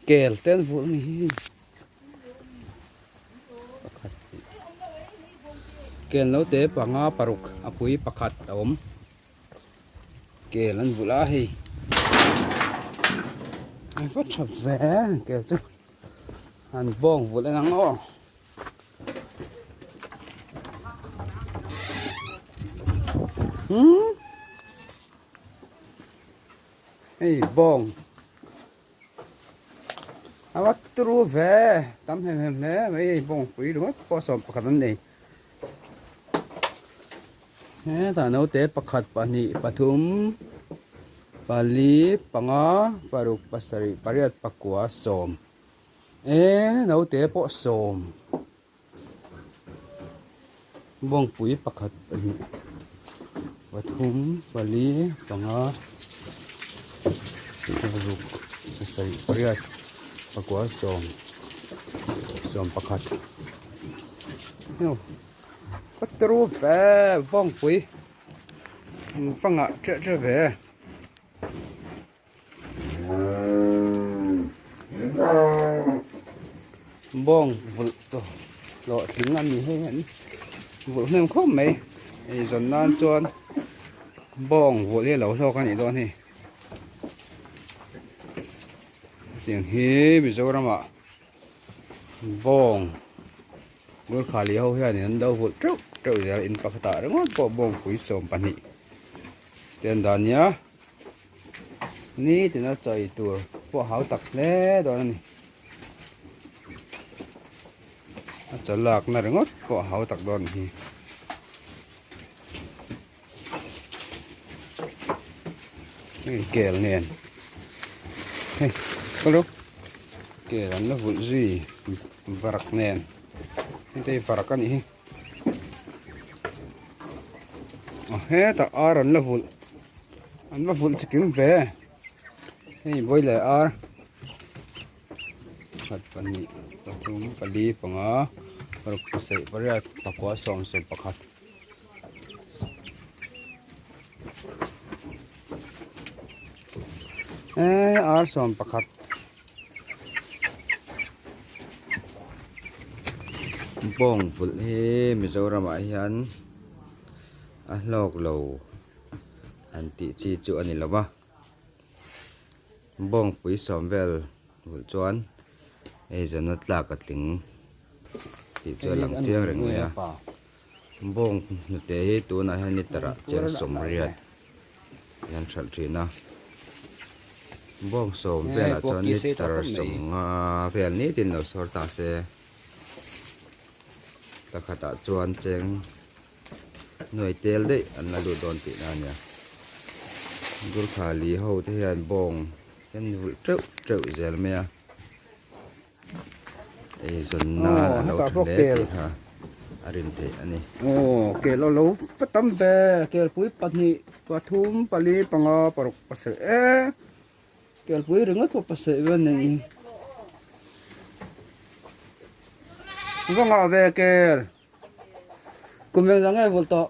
Kel te an vulh a ni hi pakhat kel naute panga paruk a pui pakhat a awm kel an vulh a hei a va tha ve kel chu an bawng vulh en ang aw. Hei bawng a va turu ve tam hem hem hle mai hei bawng pui ringawt pawh 11 an nei hetah naute pakhat pahnih pathum pali panga paruk pasarih pariat pakua sawm e naute pawh sawm bawngpui pakhat pahnih pathum pali panga paruk pasarih pariat pakua sawm sawm pakhat ka turu ve bawngpui fangah ṭeh ṭeh ve. Bawng vulh tawh hlawhtling a ni hei an vulh hnem khawp mai eizawn nan chuan bawng vulh hi a lo hlawk a nih dawn hi hetiang hi Mizoram ah bawng Gurkhali ho hian in an lo vulh teuh teuh zel in pakhat ah ringawt pawh bawng pui 12 te an dah a nia. Nitin a chawi tur pawh hau tak hle dawn a ni. A chaw lakna ringawt pawh hau tak dawn hi. Hei kel nen. Hei kalo kel an la vulh zui varak nen. Hei te hi varak a nih hi. A hetah ar an la vulh an va vulh chikim ve hei vawi leh ar pakhat pahnih pathum pali panga paruk pasarih pariat pakua sawm sawm pakhat eee ar sawm pakhat. Bawng vulh hi Mizoram ah hian a hlawk lo han tih chi chu a ni lo va bawngpui sawm vel vulh chuan hei zawhna tlak a tling tih chu a lang chiang reng mai a bawng hnute hi tunah hian liter ah cheng 80 hian hralh thin a bawng sawm velah chuan liter 50 vel nitin lo sawr ta se pakhatah chuan cheng nuai tel daih an la lut dawn tihna a nia Gurkha li ho te hian bawng an vulh teuh teuh zel mai a eizawn nan a lo tha hle tih kha a rin theih a ni. Aw kel a lo va tam ve kelpui pahnih pathum pali panga paruk pasarih e kelpui ringawt pawh pasarih vel nei va ngah ve kel kum eng zah nge vulh tawh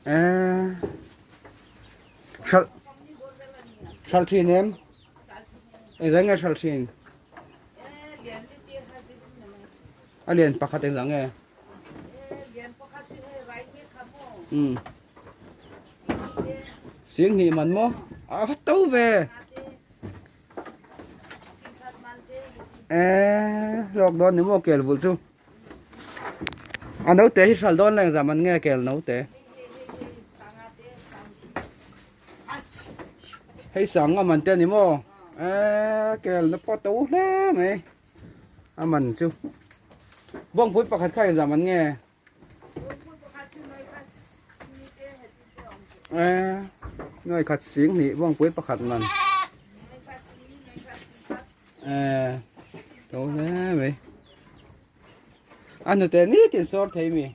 e hralh hralh thin em eng zah nge hralh thin a lian pakhat eng zah nge um sing hnih man maw a va to ve e hlawk dawn ni maw kel vulh chu A naute hi hral dawn leng zam an nge kel naute. Hei sang a man te ani maw? E kel na pawh to hle mai. A man chu. Bawngpui pakhat kha engzah man nge? E nuai khat sing hnih bawngpui pakhat man. E to hle mai. A hnute nitin sawr thei mi.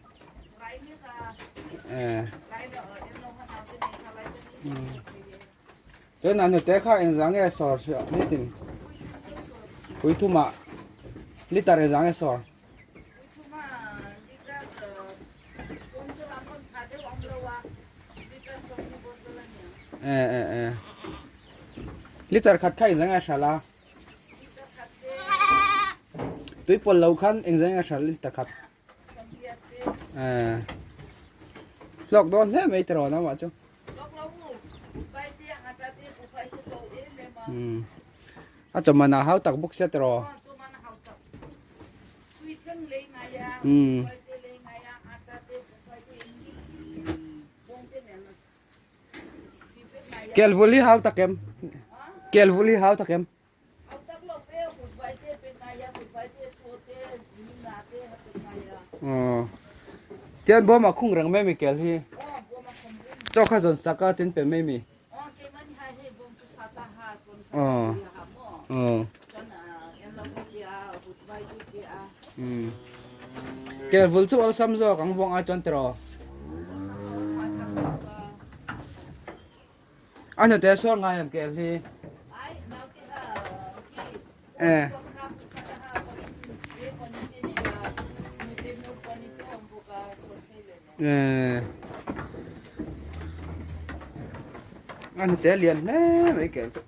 Chuan a hnute kha engzah nge sawr hriah nitin pui thumah liter engzah nge sawr. E e e. Liter khat kha engzah nge a hralh a? Tui pawl lo khan engzah nge a hralh liter khat? Eh. Hlawk dawn hle mai tiraw nangmah chu. A chawman a hau tak bawk sia tiraw. Kelvul hi hau tak em? Kelvul hi hau tak em? Tian bawm a khung reng mai mi kel hi. Chaw kha zawn sak a tin pe mai mi. Kel vul chu awlsam zawk ang vawng ai chuan tiraw. A hnute sual ngai em kel hi. Eh. Eh. A hnute lian hle mai kel chu.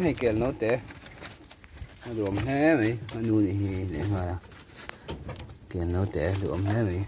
Hei kel naute a duhawm hle mai a nu nih hi leh nghal a kel naute a duhawm hle mai.